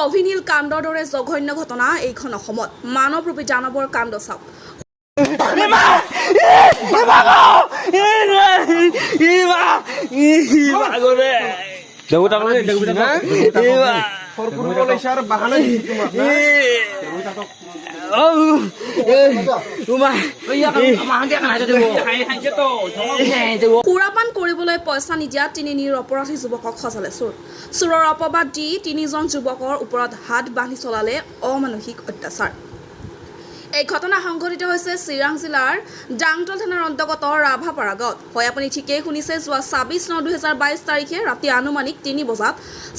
অভিনীল কাণ্ডৰ দৰে জঘন্য ঘটনা এইখন অসমত। মানৱৰূপী দানৱৰ কাণ্ড চাওক। সুৰাপান কৰিবলৈ পইচা নিদিয়া তিনি নিৰপৰাধী যুৱকক সজালে চোৰ। চোৰৰ অপবাদ দি তিনিজন যুৱকৰ ওপৰত হাত বান্ধি চলালে অমানুষিক অত্যাচাৰ। এই ঘটনা সংঘটিত হৈছে চিৰাং জিলাৰ ডাংতল থানাৰ অন্তৰ্গত ৰাভাপাৰা গাঁৱত। হয়, আপুনি ঠিকেই শুনিছে। যোৱা 26/9/2022 তাৰিখে ৰাতি আনুমানিক 3 বজাত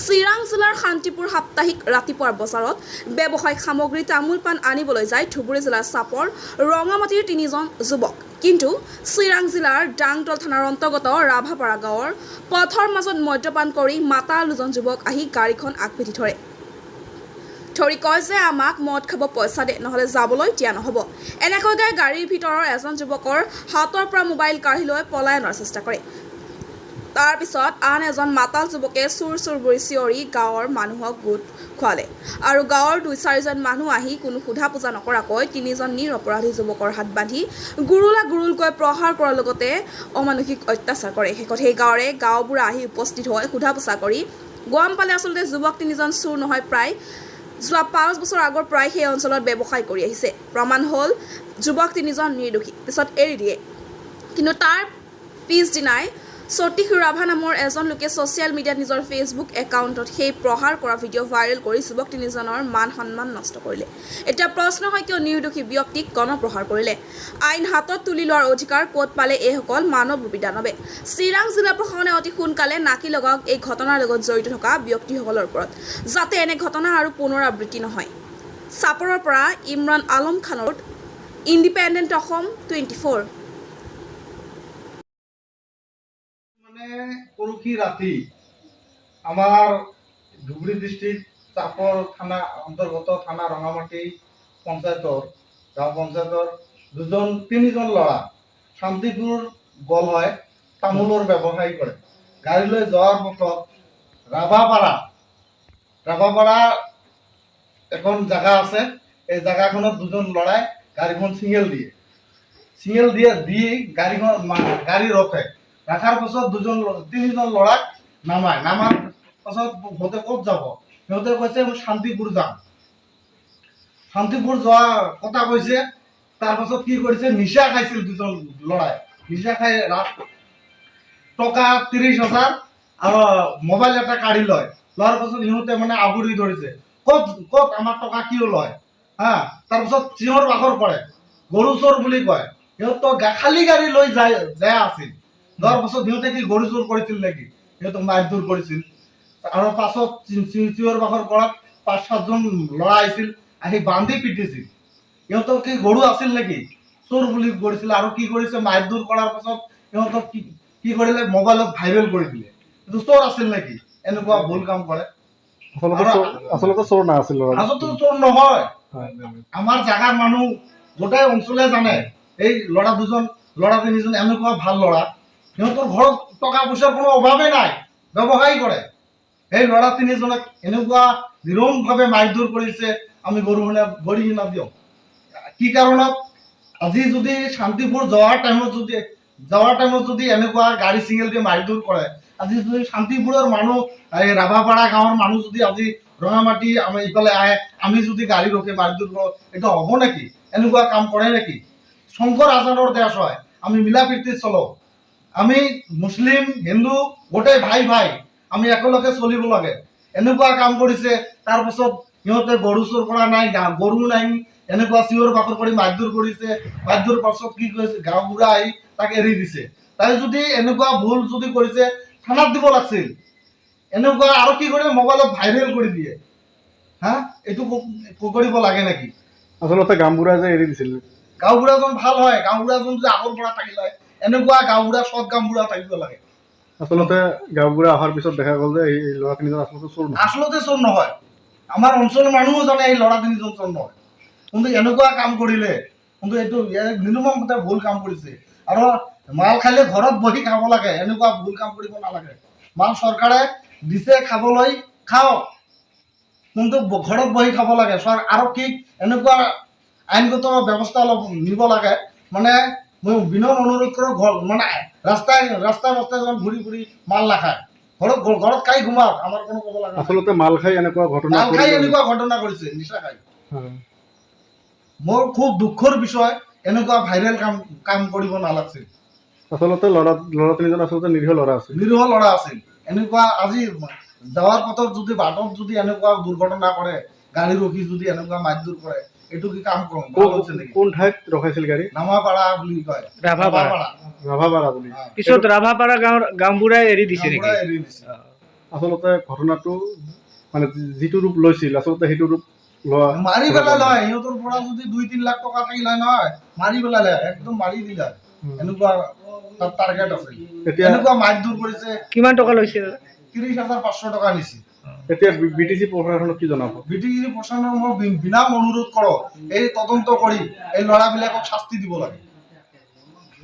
চিৰাং জিলাৰ শান্তিপুৰ সাপ্তাহিক ৰাতিপুৱাৰ বজাৰত ব্যৱসায়িক সামগ্ৰী তামোল পাণ আনিবলৈ যায় ধুবুৰী জিলাৰ চাপৰ ৰঙামাটিৰ তিনিজন যুৱক। কিন্তু চিৰাং জিলাৰ ডাংতল থানাৰ অন্তৰ্গত ৰাভাপাৰা গাঁৱৰ পথৰ মাজত মদ্যপান কৰি মাতাল দুজন যুৱক আহি গাড়ীখন আগভেটি ধৰে। ধৰি কয় যে আমাক মদ খাব পইচা দে, নহ'লে যাবলৈ দিয়া নহ'ব। এনেকৈ গাই গাড়ীৰ ভিতৰৰ এজন যুৱকৰ হাতৰ পৰা মোবাইল কাঢ়ি লৈ পলায়নৰ চেষ্টা কৰে। তাৰপিছত আন এজন মাতাল যুৱকে চোৰ চোৰ বুলি চিঞৰি গাঁৱৰ মানুহক গোট খুৱালে আৰু গাঁৱৰ দুই চাৰিজন মানুহ আহি কোনো সোধা পোজা নকৰাকৈ তিনিজন নিৰপৰাধী যুৱকৰ হাত বান্ধি গুৰুলা গুৰুলকৈ প্ৰহাৰ কৰাৰ লগতে অমানুষিক অত্যাচাৰ কৰে। শেষত সেই গাঁৱৰে গাঁওবুঢ়া আহি উপস্থিত হৈ সোধা পোছা কৰি গম পালে আচলতে যুৱক তিনিজন চোৰ নহয়, প্ৰায় যোৱা 5 বছৰ আগৰ পৰাই সেই অঞ্চলত ব্যৱসায় কৰি আহিছে। প্ৰমাণ হ'ল যুৱক তিনিজন নিৰ্দোষী। পিছত এৰি দিয়ে। কিন্তু তাৰ পিছদিনাই সতীশ ৰাভা নামৰ এজন লোকে ছ'চিয়েল মিডিয়াত নিজৰ ফেচবুক একাউণ্টত সেই প্ৰহাৰ কৰা ভিডিঅ' ভাইৰেল কৰি যুৱক তিনিজনৰ মান সন্মান নষ্ট কৰিলে। এতিয়া প্ৰশ্ন হয়, কিয় নিৰ্দোষী ব্যক্তিক গণপ্ৰহাৰ কৰিলে? আইন হাতত তুলি লোৱাৰ অধিকাৰ ক'ত পালে এইসকল মানৱৰূপী দানৱে? চিৰাং জিলা প্ৰশাসনে অতি সোনকালে নাকি লগাওক এই ঘটনাৰ লগত জড়িত থকা ব্যক্তিসকলৰ ওপৰত, যাতে এনে ঘটনা আৰু পুনৰাবৃত্তি নহয়। চাপৰৰ পৰা ইমৰান আলম খানৰ, ইণ্ডিপেণ্ডেণ্ট অসম 24। মানে পৰহি ৰাতি আমাৰ ধুবুৰী ডিষ্ট্ৰিক্ট চাপৰ থানা অন্তৰ্গত থানা ৰঙামাটি পঞ্চায়তৰ গাঁও পঞ্চায়তৰ দুজন তিনিজন ল'ৰা শান্তিপুৰ গল হয়, তামোলৰ ব্যৱসায় কৰে। গাড়ী লৈ যোৱাৰ পথত ৰাভাপাৰা এখন জাগা আছে। এই জাগাখনত দুজন ল'ৰাই গাড়ীখন ছিগনেল দিয়ে। ছিগনেল দিয়ে দি গাড়ীখন গাড়ী ৰখে। ৰাখাৰ পাছত দুজন তিনিজন ল'ৰাক নামায়। নামাৰ পাছত সিহঁতে ক'ত যাব? সিহঁতে কৈছে, মই শান্তিপুৰ যাম। শান্তিপুৰ যোৱা কথা কৈছে। তাৰপাছত কি কৰিছে? নিচা খাইছিল দুজন ল'ৰাই। নিচা খাই ৰাত টকা 30,000 আৰু মোবাইল এটা কাঢ়ি লয়। লোৱাৰ পাছত সিহঁতে মানে আগুৰি ধৰিছে, ক'ত ক'ত আমাৰ টকা কিয় লয়? হা, তাৰপিছত চিঞৰ বাখৰ কৰে, গৰু চোৰ বুলি কয়। সিহঁত খালী গাড়ী লৈ যায় যায় আছিল। যোৱাৰ পাছত সিহঁতে কি গৰু চোৰ কৰিছিল নেকি? সিহঁতক মাৰধৰ কৰিছিল। আৰু পাছত চিঞৰ বাখৰ কৰাত পাঁচ সাতজন ল'ৰা আহিছিল, আহি বান্ধি পিটিছিল। সিহঁতৰ কি গৰু আছিল নেকি? চোৰ বুলি কৰিছিল। আৰু কি কৰিছে? মাৰধৰ কৰাৰ পাছত সিহঁতক কি কি কৰিলে? মোবাইলত ভাইৰেল কৰি দিলে। কিন্তু চোৰ আছিল নেকি? এনেকুৱা ভুল কাম কৰে। আচলতে চোৰ নাছিল ল'ৰা। আচলতে চোৰ নহয়। আমাৰ জাগাৰ মানুহ গোটেই অঞ্চলে জানে, এই ল'ৰা দুজন, ল'ৰা তিনিজন এনেকুৱা ভাল ল'ৰা। সিহঁতৰ ঘৰত টকা পইচাৰ কোনো অভাৱেই নাই, ব্যৱসায় কৰে। এই ল'ৰা তিনিজনক এনেকুৱা নিৰমভাৱে মাৰধৰ কৰিছে, আমি গৰিহণা গৰিহণা দিওঁ। কি কাৰণত আজি যদি শান্তিপুৰ যোৱাৰ টাইমত যদি এনেকুৱা গাড়ী ছিগনেল দি মাৰধৰ কৰে, আজি যদি শান্তিপুৰৰ মানুহ, এই ৰাভাপাৰা গাঁৱৰ মানুহ যদি আজি ৰঙামাটি আমাৰ ইফালে আহে, আমি যদি গাড়ী ৰখি মাৰধৰ কৰোঁ, এইটো হ'ব নেকি? এনেকুৱা কাম কৰে নেকি? শংকৰ আজানৰ দেশ হয়, আমি মিলা প্ৰীতিত চলো। আমি মুছলিম হিন্দু গোটেই ভাই ভাই, আমি একেলগে চলিব লাগে। এনেকুৱা কাম কৰিছে। তাৰপাছত সিহঁতে গৰু চোৰ কৰা নাই, গৰু নাই, এনেকুৱা চিঞৰ বাখৰ কৰি মাৰধৰ কৰিছে। মাৰধৰ পাছত কি কৰিছে? গাঁওবুঢ়া আহি তাক এৰি দিছে। তাই যদি এনেকুৱা ভুল যদি কৰিছে, থানাত দিব লাগছিল। এনেকুৱা আৰু কি কৰে? মোবাইলত ভাইৰেল কৰি দিয়ে। হা, এইটো কৰিব লাগে নেকি? আচলতে গাঁওবুঢ়া যে এৰি দিছিল। গাঁওবুঢ়াজন ভাল হয়। গাঁওবুঢ়াজন যদি আগৰ পৰা থাকিলে হয়, এনেকুৱা গাঁওবুঢ়া, সৎ গাঁওবুঢ়া থাকিব লাগে। আচলতে গাঁওবুঢ়া অহাৰ পিছত দেখা গ'ল যে এই ল'ৰা তিনিজন আচলতে চোৰ নহয়। আচলতে চোৰ নহয়। আমাৰ অঞ্চলৰ মানুহো জানে এই ল'ৰা তিনিজন চোৰ নহয়। কিন্তু এনেকুৱা কাম কৰিলে, কিন্তু এইটো নিৰ্মম ভুল কাম কৰিছে। আৰু মাল খালে ঘৰত বহি খাব লাগে, এনেকুৱা ভুল কাম কৰিব নালাগে। মাল চৰকাৰে দিছে খাবলৈ, খাওক। কিন্তু ঘৰত বহি খাব লাগে। আৰক্ষীক এনেকুৱা আইনগত ব্যৱস্থা অলপ নিব লাগে। মানে মই বিনম্ৰ অনুৰোধ কৰোঁ, ঘৰ মানে ৰাস্তাই ৰাস্তাই ৰাস্তাই যেন ঘূৰি ঘূৰি মাল নাখায়, ঘৰত ঘৰত খাই ঘুমাওক, আমাৰ কোনো ক'ব লগা নাই। আচলতে মাল খাই এনেকুৱা ঘটনা মাল খাই কৰি- এনেকুৱা ঘটনা কৰিছে, নিচা খাই। হয়। মোৰ খুব দুখৰ বিষয়, এনেকুৱা ভাইৰেল কাম কাম কৰিব নালাগছিল। আচলতে ল'ৰা ল'ৰা তিনিজন আচলতে নিৰীহ ল'ৰা আছিল। নিৰীহ ল'ৰা আছিল। এনেকুৱা আজি যোৱাৰ পথত যদি, বাটত যদি এনেকুৱা দুৰ্ঘটনা কৰে, গাড়ী ৰখি যদি এনেকুৱা মাৰধৰ কৰে, এইটো কি কাম কৰোঁ ভাল হৈছে নেকি? কোন ঠাইত ৰখাইছিল গাড়ী? নামাপাৰা বুলি কয়। ৰাভাপাৰা। ৰাভাপাৰা বুলি। অ। পিছত ৰাভাপাৰা গাঁৱৰ গাঁওবুঢ়াই এৰি দিছে নেকি? গাঁওবুঢ়াই এৰি দিছে। আচলতে ঘটনাটো মানে যিটো ৰূপ লৈছিল, আচলতে সেইটো ৰূপ লোৱা মাৰি পেলালে হয়। সিহঁতৰ পৰা যদি 2-3 লাখ টকা থাকিলে হয় নহয়, মাৰি পেলালে হয়, একদম মাৰি দিলে হয়। এনেকুৱা তাৰ টাৰ্গেট আছিল। এতিয়া এনেকুৱা মাৰধৰ কৰিছে। কিমান টকা লৈছে? 30,500 টকা নিছে। এতিয়া বি টি চি প্ৰশাসনক কি জনাব? বিটিচি প্ৰশাসনৰ মই বিনাম অনুৰোধ কৰোঁ, এই তদন্ত কৰি এই ল'ৰাবিলাকক শাস্তি দিব লাগে।